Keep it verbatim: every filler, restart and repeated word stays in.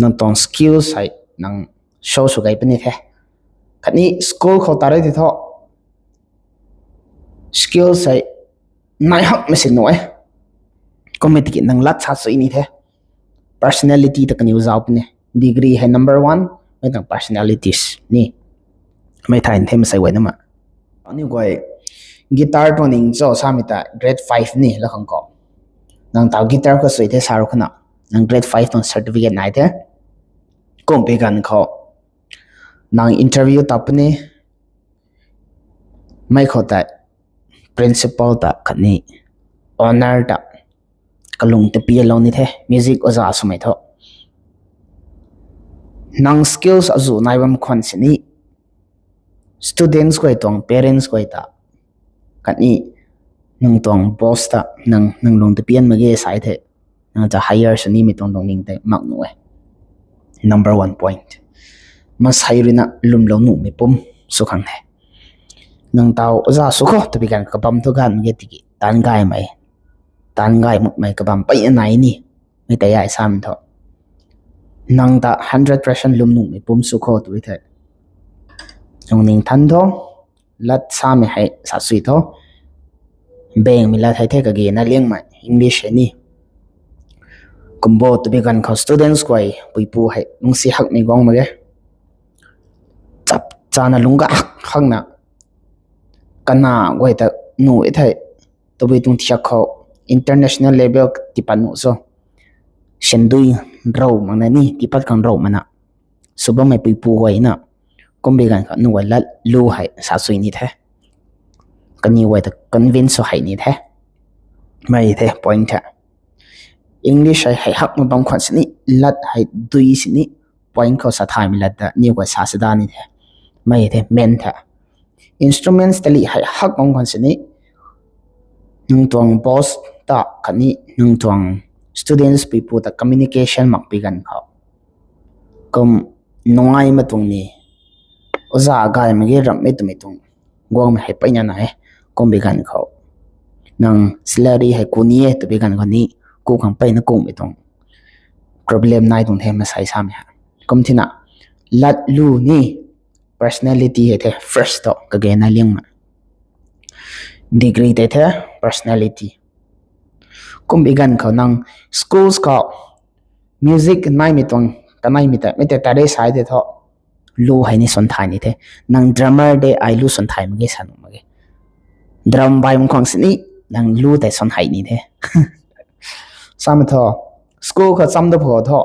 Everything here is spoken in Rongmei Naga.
Nang tuang skills hei nang show sw gay puni the. Khatni school khou ta rui tei thu skills hei nai hakmei si nuh e. Kummei tiki nang lat sa sui ni the. Personality ta kaniw zauc puni. Degree hei number one, mei tuang personalities ni. Mei thay the masei guay na ma. Aniu guay guitar tuang ning cho samei ta grade five ni la khang khou. Nang taw guitar khou sui the sa ru khana. Nang grade five tuang certificate nai the. Kumpui ganv khou nang interview ta puni. Mei khou tei principal ta khatni owner ta kalung ta pianlou ni the, music oja swmei thu. Nang skills azuh nai bam khwan sini students guay tuang parents guay ta khatni nang tuang boss ta nang, nang lung ta pian mak ge sai the. Nang ta hire sw nimei tuang lungning tei mak nuh e. Number one point. Masei ruina lwmlou nuhmei pum sw khang the. Nang taw oja sw khou twpui ganv kabam thu ganv mak ge tiki taanv gaymei, taanv gay makmei kabam peyna nai ni. Mei tei ai samei thu nang ta hundred percent lwm nuhmei pum sw khou twpui the. Lungning than tho, lat samei hei sa sui tho. Bengmei lat hei the kage na liangmei English hei ni. Kumbo twpui ganv khou students guay puipu hei lungsi hakmei guang mak ge. Chap chana lungc gak khangna kana guay ta nuh e thei, tabui tuang thiak khou international level tipat nuh cho. Sendui rou makna ni tipat khang rou makna sw bammei puipu guay na. Kumbei ganv khou nuh guay lat lu hei sa sui ni the. Kaniw guay ta convince sw hei ni the. Mei the point the. English hei hei hak ma bam khwan sini, lat hei dui sini, point khou sa thaymei lat ta niw guay sa sada ni the. Mei the main the. Instruments tali hei hak bam khwan sini, nang tuang boss ta khatni nang tuang students puipu ta communication makpui ganv khou kum nungai ma tuang ni, oja gay mak ge ramhmei twmei tuang guangmei hei peyna nai e. Kumbei ganv khou nang salary hei ku ni e twpui ganv khou ni ku khang peyna kungmei tuang problem nai tuang the masei samei hei. Kum thina lat lu ni personality hei the first tho kage na liangmei. Degree tei the personality. Kumbei ganv khou nang schools khou music naimei tuang kanaimei ta mei tei tare sai tei thu lu hei ni swan thay ni the. Nang drummer de ai lu swan thay mak ge sa nuh mak ge. Drum bai bam khwan sini nang lu tei swan hei ni the. Samei thu school khou cham da pho thu